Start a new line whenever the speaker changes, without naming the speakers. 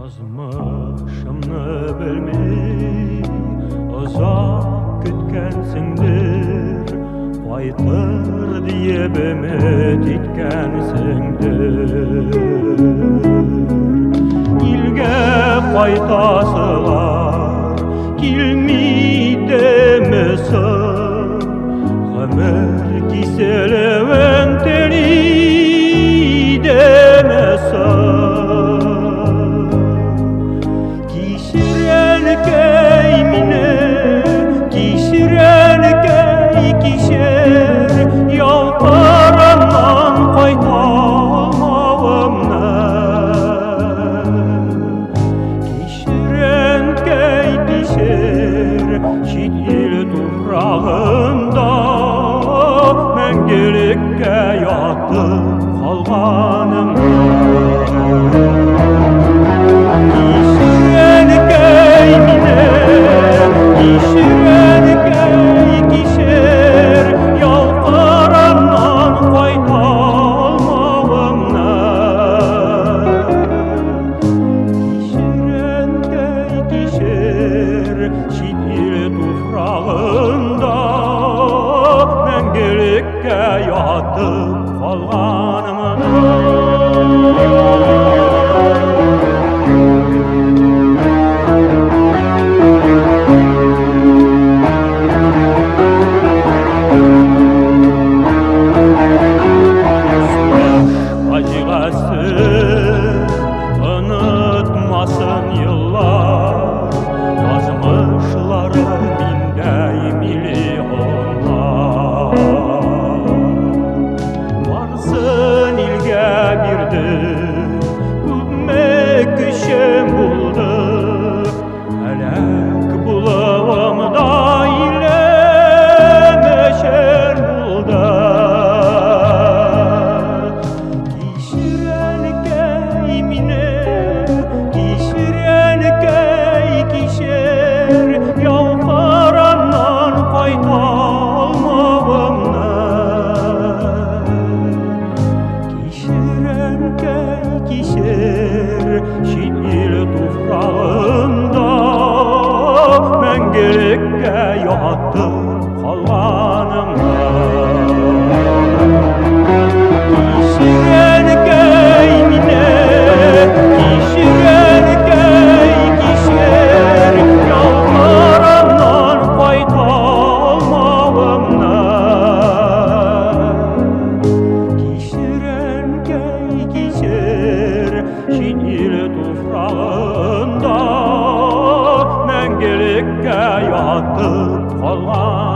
Язмышымны белми озак көткәнсеңдер, кайтыр диеп өмет иткәнсеңдер. Илгә кайтасылар килми идеме соң? Гомер киселүен тели идеме соң? Кичер, әнкәй, мине, кичер, әнкәй, кичер, ялкараннан кайта алмавымны. Кичер, әнкәй, кичер, чит ил туфрагында мәңгелеккә ятып калганымны. Кичер, әнкәй, мине, кичер, әнкәй, кичер, ялкараннан кайта алмавымны. Кичер, әнкәй, кичер, чит ил туфрагында мәңгелеккә ятып калганымны. Сугыш фаҗигасе онытмасын еллар, язмышлары миндәй миллионнар. Барсын илгә бирде, күпме көчем булды, һәлак булуым да илем өчен булды. Кичер, әнкәй, мине, кичер, әнкәй, кичер, ялкараннан кайта алмавымны. Кичер, әнкәй, кичер, чит ил туфрагында мәңгелеккә ятып калганымны. Кичер, әнкәй, мине, кичер, әнкәй, кичер, ялкараннан кайта алмавымны. Кичер, әнкәй, кичер, чит ил туфрагында мәңгелеккә ятып калганымны.